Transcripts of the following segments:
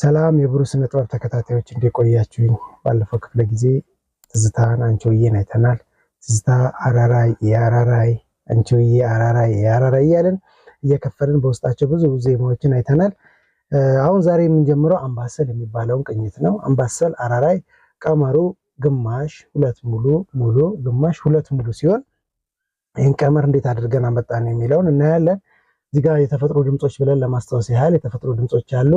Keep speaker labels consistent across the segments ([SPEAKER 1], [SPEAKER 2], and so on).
[SPEAKER 1] ሰላም የብሩህ ስነ ጥበብ ተከታታዮች እንዴት ቆያችሁኝ? ባለፈው ክፍለ ጊዜ ትዝታን አንቺሆዬን አይተናል። ትዝታ አራራይ የአራራይ አንቺሆዬ አራራይ የአራራይ እያልን እየከፈልን በውስጣቸው ብዙ ብዙ ዜማዎችን አይተናል። አሁን ዛሬ የምንጀምረው አምባሰል የሚባለውን ቅኝት ነው። አምባሰል አራራይ ቀመሩ ግማሽ ሁለት ሙሉ ሙሉ ግማሽ ሁለት ሙሉ ሲሆን ይህን ቀመር እንዴት አድርገን አመጣን የሚለውን እናያለን። እዚህ ጋር የተፈጥሮ ድምጾች ብለን ለማስታወስ ያህል የተፈጥሮ ድምጾች አሉ።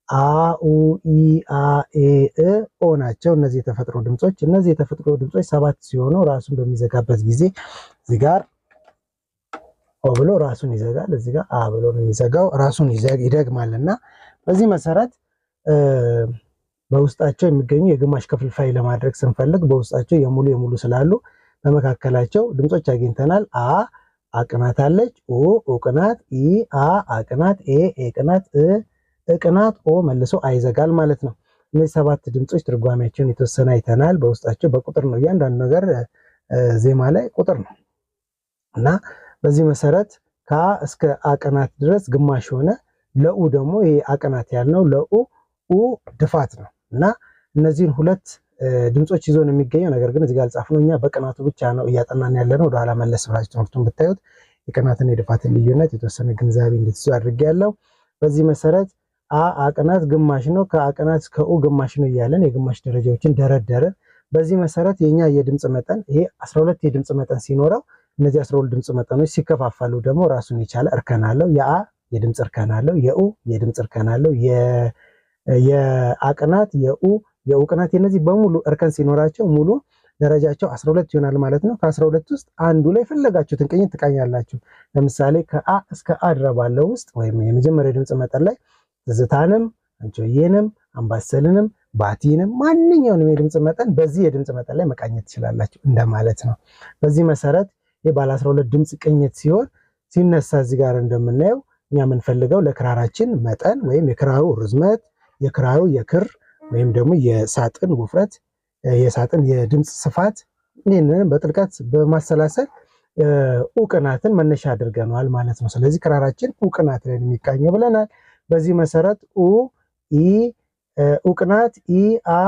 [SPEAKER 1] አ ኡ ኢ አ ኤ እ ኦ ናቸው እነዚህ የተፈጥሮ ድምጾች። እነዚህ የተፈጥሮ ድምጾች ሰባት ሲሆኑ ራሱን በሚዘጋበት ጊዜ እዚህ ጋር ኦ ብሎ ራሱን ይዘጋል፣ እዚህ ጋር አ ብሎ ነው የሚዘጋው፣ ራሱን ይደግማልና በዚህ መሰረት በውስጣቸው የሚገኙ የግማሽ ክፍልፋይ ለማድረግ ስንፈልግ በውስጣቸው የሙሉ የሙሉ ስላሉ በመካከላቸው ድምጾች አግኝተናል። አ አቅናት አለች፣ ኡ ኡቅናት፣ ኢ አ አቅናት፣ ኤ ኤቅናት፣ እ እቅናት፣ ኦ መልሶ አይዘጋል ማለት ነው። እነዚህ ሰባት ድምጾች ትርጓሜያቸውን የተወሰነ አይተናል። በውስጣቸው በቁጥር ነው እያንዳንዱ ነገር ዜማ ላይ ቁጥር ነው እና በዚህ መሰረት ከአ እስከ አቅናት ድረስ ግማሽ ሆነ። ለኡ ደግሞ ይሄ አቅናት ያልነው ለኡ ኡ ድፋት ነው እና እነዚህን ሁለት ድምጾች ይዞ ነው የሚገኘው። ነገር ግን እዚህ ጋር አልጻፍነው፣ እኛ በቅናቱ ብቻ ነው እያጠናን ያለነው። ወደኋላ መለስ ብላችሁ ትምህርቱን ብታዩት የቅናትና የድፋትን ልዩነት የተወሰነ ግንዛቤ እንድትይዙ አድርጌያለሁ። በዚህ መሰረት አ አቅናት ግማሽ ነው፣ ከአቅናት እስከ ኡ ግማሽ ነው እያለን የግማሽ ደረጃዎችን ደረደርን። በዚህ መሰረት የኛ የድምጽ መጠን ይሄ 12 የድምጽ መጠን ሲኖረው እነዚህ 12 ድምጽ መጠኖች ሲከፋፈሉ ደግሞ ራሱን የቻለ እርከን አለው። የአ የድምጽ እርከን አለው፣ የኡ የድምጽ እርከን አለው፣ የአቅናት የኡ የኡቅናት የነዚህ በሙሉ እርከን ሲኖራቸው ሙሉ ደረጃቸው 12 ይሆናል ማለት ነው። ከ12 ውስጥ አንዱ ላይ ፈለጋችሁትን ቅኝት ትቃኛላችሁ። ለምሳሌ ከአ እስከ አ ድረስ ባለው ውስጥ ወይም የመጀመሪያው ድምጽ መጠን ላይ ትዝታንም አንቺሆዬንም አምባሰልንም ባቲንም ማንኛውንም የድምጽ መጠን በዚህ የድምጽ መጠን ላይ መቃኘት ትችላላችሁ እንደማለት ነው። በዚህ መሰረት የባለ 12 ድምጽ ቅኝት ሲሆን ሲነሳ እዚህ ጋር እንደምናየው እኛ የምንፈልገው ለክራራችን መጠን ወይም የክራሩ ርዝመት፣ የክራሩ የክር ወይም ደግሞ የሳጥን ውፍረት፣ የሳጥን የድምፅ ስፋት ይህንን በጥልቀት በማሰላሰል ኡቅናትን መነሻ አድርገነዋል ማለት ነው። ስለዚህ ክራራችን ኡቅናት ላይ የሚቃኘው ብለናል። በዚህ መሰረት ኡ ኢ ኡቅናት ኢ አ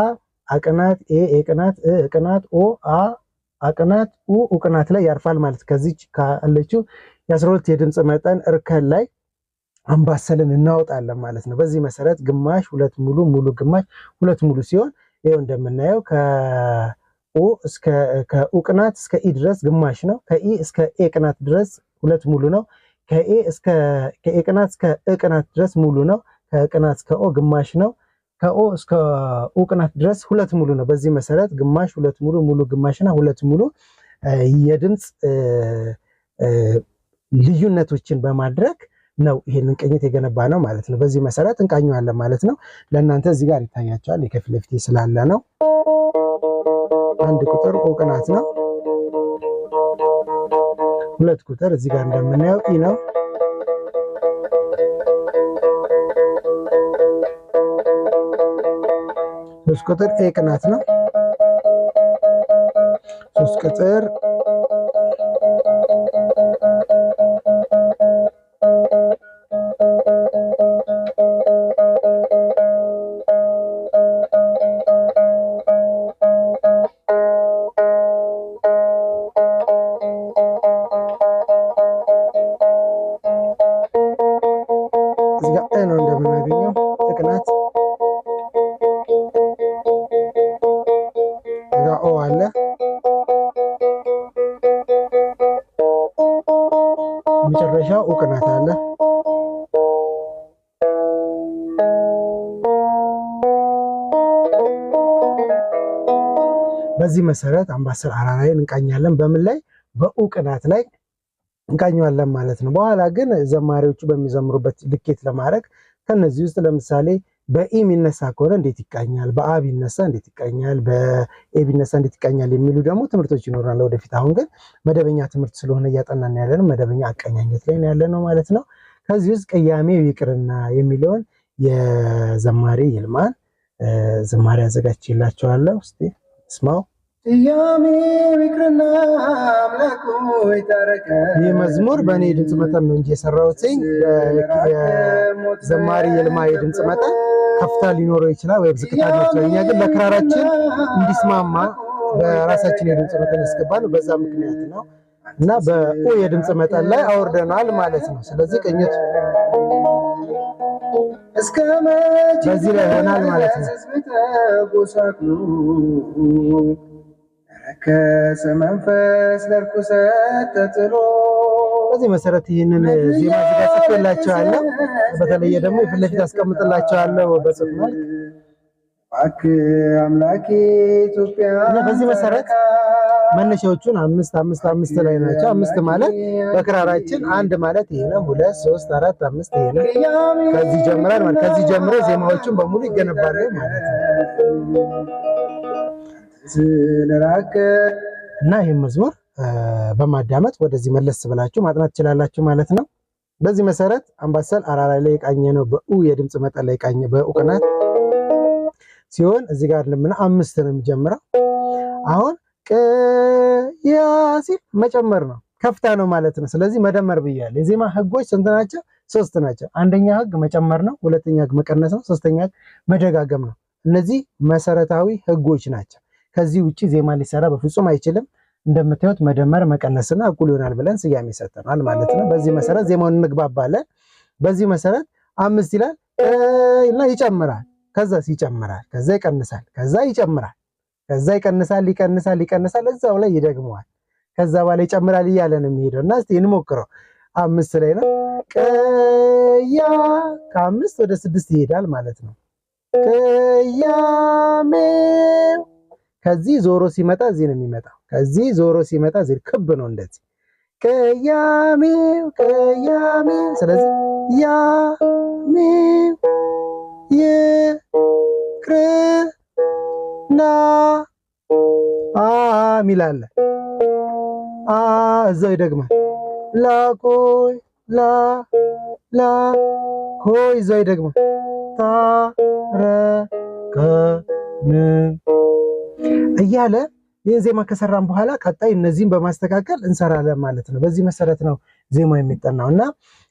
[SPEAKER 1] አቅናት ኤ ኤቅናት እ እቅናት ኦ አ አቅናት ኡ ኡቅናት ላይ ያርፋል ማለት ከዚች ካለችው የ12 የድምፅ መጠን እርከን ላይ አምባሰልን እናወጣለን ማለት ነው። በዚህ መሰረት ግማሽ ሁለት ሙሉ ሙሉ ግማሽ ሁለት ሙሉ ሲሆን ይኸው እንደምናየው ከኡ እስከ ከኡቅናት እስከ ኢ ድረስ ግማሽ ነው። ከኢ እስከ ኤ ቅናት ድረስ ሁለት ሙሉ ነው። ከኤ እስከ ከኤ ቅናት እስከ እ ቅናት ድረስ ሙሉ ነው። ከቅናት እስከ ኦ ግማሽ ነው። ከኦ እስከ ኡ ቅናት ድረስ ሁለት ሙሉ ነው። በዚህ መሰረት ግማሽ ሁለት ሙሉ ሙሉ ግማሽና ሁለት ሙሉ የድምፅ ልዩነቶችን በማድረግ ነው ይሄንን ቅኝት የገነባ ነው ማለት ነው። በዚህ መሰረት እንቃኘዋለን ማለት ነው። ለእናንተ እዚህ ጋር ይታያቸዋል የከፊት ለፊቴ ስላለ ነው። አንድ ቁጥር ኦ ቅናት ነው። ሁለት ቁጥር እዚህ ጋር እንደምናየው ኢ ነው። ሶስት ቁጥር ኤ ቅናት ነው። ሶስት ቁጥር እዚህ ጋር እ ነው እንደምናገኘው ቅናት እዚህ ጋር ኦ አለ። መጨረሻው ኡቅናት አለ። በዚህ መሰረት አምባሰል አራራይን እንቃኛለን። በምን ላይ? በኡቅናት ላይ እንቃኘዋለን ማለት ነው። በኋላ ግን ዘማሪዎቹ በሚዘምሩበት ልኬት ለማድረግ ከነዚህ ውስጥ ለምሳሌ በኢ የሚነሳ ከሆነ እንዴት ይቃኛል፣ በአ ቢነሳ እንዴት ይቃኛል፣ በኤ ቢነሳ እንዴት ይቃኛል የሚሉ ደግሞ ትምህርቶች ይኖራል ወደፊት። አሁን ግን መደበኛ ትምህርት ስለሆነ እያጠናን ያለነው መደበኛ አቀኛኘት ላይ ያለነው ማለት ነው። ከዚህ ውስጥ ቅያሜው ይቅርና የሚለውን የዘማሪ ይልማን ዝማሬ አዘጋጅቼላችኋለሁ። እስቲ እስማው።
[SPEAKER 2] ቅያሜው ይቅርና አምላክ ሆይ ታረቀን።
[SPEAKER 1] ይህ መዝሙር በእኔ የድምፅ መጠን ነው እንጂ የሰራሁት ዘማሪ ይልማ የድምፅ መጠን ከፍታ ሊኖረው ይችላል ወይም ዝቅታ ሊኖረው ይችላል። እኛ ግን ለክራራችን እንዲስማማ በራሳችን የድምፅ መጠን ያስገባነው። በዛ ምክንያት ነው እና በኡ የድምፅ መጠን ላይ አውርደናል ማለት ነው። ስለዚህ ቅኝቱ በዚህ ላይ ይሆናል ማለት ነው።
[SPEAKER 2] ረከሰ መንፈስ ለርኩሰት ተጥሎ
[SPEAKER 1] በዚህ መሰረት ይህንን ዜማ እዚህ ጋር ጽፌላችኋለሁ። በተለየ ደግሞ የፊት ለፊት አስቀምጥላችኋለሁ በጽሁፍ መልክ።
[SPEAKER 2] እባክህ አምላኬ ኢትዮጵያ
[SPEAKER 1] እና በዚህ መሰረት መነሻዎቹን 5 5 5 ላይ ናቸው። 5 ማለት በክራራችን 1 ማለት ይሄ ነው። 2 3 4 5 ይሄ ነው። ከዚህ ጀምራል ማለት ከዚህ ጀምሮ ዜማዎቹን በሙሉ ይገነባሉ ማለት ነው። እና ይህን መዝሙር በማዳመጥ ወደዚህ መለስ ብላችሁ ማጥናት ትችላላችሁ ማለት ነው። በዚህ መሰረት አምባሰል አራራይ ላይ የቃኘ ነው በኡ የድምፅ መጠን ላይ የቃኘ በኡ ቅናት ሲሆን እዚህ ጋር ለምን 5 ነው የሚጀምረው። አሁን ቅያ ሲል መጨመር ነው ከፍታ ነው ማለት ነው። ስለዚህ መደመር ብያለሁ። የዜማ ህጎች ስንት ናቸው? 3 ናቸው። አንደኛ ህግ መጨመር ነው፣ ሁለተኛ ህግ መቀነስ ነው፣ ሶስተኛ ህግ መደጋገም ነው። እነዚህ መሰረታዊ ህጎች ናቸው። ከዚህ ውጪ ዜማ ሊሰራ በፍጹም አይችልም። እንደምታዩት መደመር መቀነስና እኩል ይሆናል ብለን ስያሜ ሰጥተናል ማለት ነው። በዚህ መሰረት ዜማውን እንግባባለን። በዚህ መሰረት 5 ይላል እና ይጨምራል፣ ከዛስ ይጨምራል፣ ከዛ ይቀንሳል፣ ከዛ ይጨምራል፣ ከዛ ይቀንሳል፣ ይቀንሳል፣ ይቀንሳል፣ እዛው ላይ ይደግመዋል። ከዛ በኋላ ይጨምራል እያለ ነው የሚሄደው። እና እስቲ እንሞክረው። 5 ላይ ነው ቅያ ከ5 ወደ 6 ይሄዳል ማለት ነው። ቅያሜው ከዚህ ዞሮ ሲመጣ እዚህ ነው የሚመጣው። ከዚህ ዞሮ ሲመጣ እዚህ ክብ ነው እንደዚህ ቅያሜው ቅያሜው። ስለዚህ ያሜው ይቅርና ሚላለ አ እዛው ይደግማል። ላኮይ ላ ላ ኮይ እዛው ይደግማል። ታረቀን እያለ ይህን ዜማ ከሰራን በኋላ ቀጣይ እነዚህን በማስተካከል እንሰራለን ማለት ነው። በዚህ መሰረት ነው ዜማ የሚጠናው እና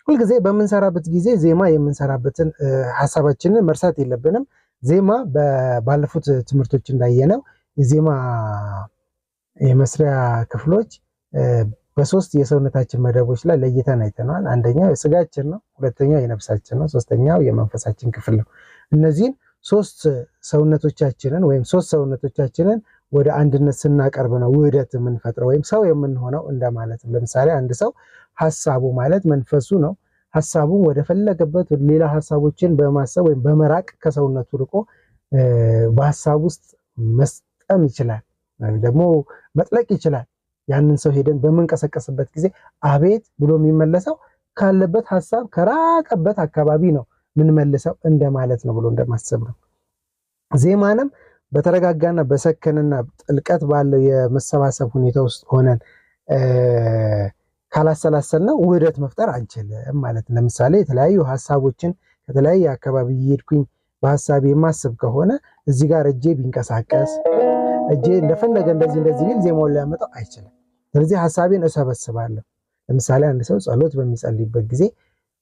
[SPEAKER 1] ሁልጊዜ በምንሰራበት ጊዜ ዜማ የምንሰራበትን ሀሳባችንን መርሳት የለብንም። ዜማ ባለፉት ትምህርቶች እንዳየነው የዜማ የመስሪያ ክፍሎች በ3 የሰውነታችን መደቦች ላይ ለይተን አይተነዋል። አንደኛው የስጋችን ነው፣ ሁለተኛው የነፍሳችን ነው፣ ሶስተኛው የመንፈሳችን ክፍል ነው። እነዚህን 3 ሰውነቶቻችንን ወይም 3 ሰውነቶቻችንን ወደ አንድነት ስናቀርብ ነው ውህደት የምንፈጥረው ወይም ሰው የምንሆነው እንደማለት ነው። ለምሳሌ አንድ ሰው ሐሳቡ ማለት መንፈሱ ነው። ሐሳቡን ወደ ፈለገበት ሌላ ሐሳቦችን በማሰብ ወይም በመራቅ ከሰውነቱ ርቆ በሐሳብ ውስጥ መስጠም ይችላል ወይም ደግሞ መጥለቅ ይችላል። ያንን ሰው ሄደን በምንቀሰቀስበት ጊዜ አቤት ብሎ የሚመለሰው ካለበት ሐሳብ ከራቀበት አካባቢ ነው ምንመልሰው እንደማለት ነው ብሎ እንደማሰብ ነው። ዜማንም በተረጋጋና በሰከነና ጥልቀት ባለው የመሰባሰብ ሁኔታ ውስጥ ሆነን ካላሰላሰልነው ውህደት መፍጠር አንችልም ማለት ነው። ለምሳሌ የተለያዩ ሐሳቦችን ከተለያየ አካባቢ እየሄድኩኝ በሐሳቤ የማስብ ከሆነ እዚህ ጋር እጄ ቢንቀሳቀስ እጄ እንደፈለገ እንደዚህ እንደዚህ ቢል ዜማውን ሊያመጣው አይችልም። ስለዚህ ሐሳቤን እሰበስባለሁ። ለምሳሌ አንድ ሰው ጸሎት በሚጸልይበት ጊዜ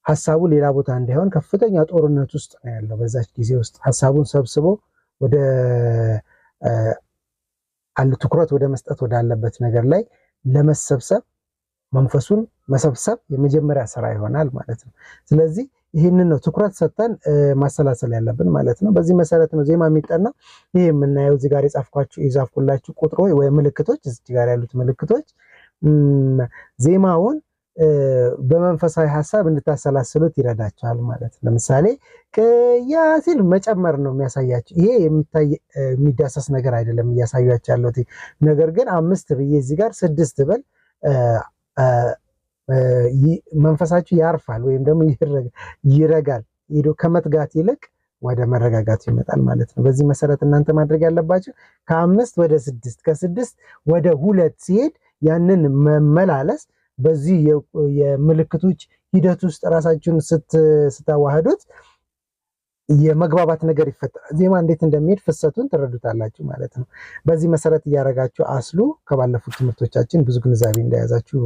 [SPEAKER 1] ሐሳቡ ሌላ ቦታ እንዳይሆን ከፍተኛ ጦርነት ውስጥ ነው ያለው። በዛች ጊዜ ውስጥ ሐሳቡን ሰብስቦ ወደ ትኩረት ወደ መስጠት ወዳለበት ነገር ላይ ለመሰብሰብ መንፈሱን መሰብሰብ የመጀመሪያ ስራ ይሆናል ማለት ነው። ስለዚህ ይህንን ነው ትኩረት ሰጥተን ማሰላሰል ያለብን ማለት ነው። በዚህ መሰረት ነው ዜማ የሚጠናው። ይሄ የምናየው እዚህ ጋር የጻፍኩላችሁ ቁጥሮች ወይ ምልክቶች፣ እዚህ ጋር ያሉት ምልክቶች ዜማውን በመንፈሳዊ ሐሳብ እንድታሰላስሉት ይረዳቸዋል ማለት ነው። ለምሳሌ ቅያ ሲል መጨመር ነው የሚያሳያቸው። ይሄ የሚታይ የሚዳሰስ ነገር አይደለም እያሳያቸው ያለው። ነገር ግን 5 ብዬ እዚህ ጋር 6 ብል መንፈሳችሁ ያርፋል ወይም ደግሞ ይረጋል። ሄዶ ከመትጋት ይልቅ ወደ መረጋጋት ይመጣል ማለት ነው። በዚህ መሰረት እናንተ ማድረግ ያለባችሁ ከ5 ወደ 6 ከ6 ወደ 2 ሲሄድ ያንን መመላለስ በዚህ የምልክቶች ሂደት ውስጥ ራሳችሁን ስታዋህዱት የመግባባት ነገር ይፈጠራል። ዜማ እንዴት እንደሚሄድ ፍሰቱን ትረዱታላችሁ ማለት ነው። በዚህ መሰረት እያረጋችሁ አስሉ። ከባለፉት ትምህርቶቻችን ብዙ ግንዛቤ እንደያዛችሁ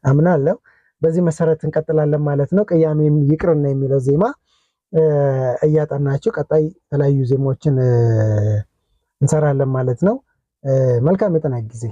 [SPEAKER 1] አምናለሁ። በዚህ መሰረት እንቀጥላለን ማለት ነው። ቅያሜም ይቅርና የሚለው ዜማ እያጠናችሁ ቀጣይ የተለያዩ ዜማዎችን እንሰራለን ማለት ነው። መልካም የጥናት ጊዜ።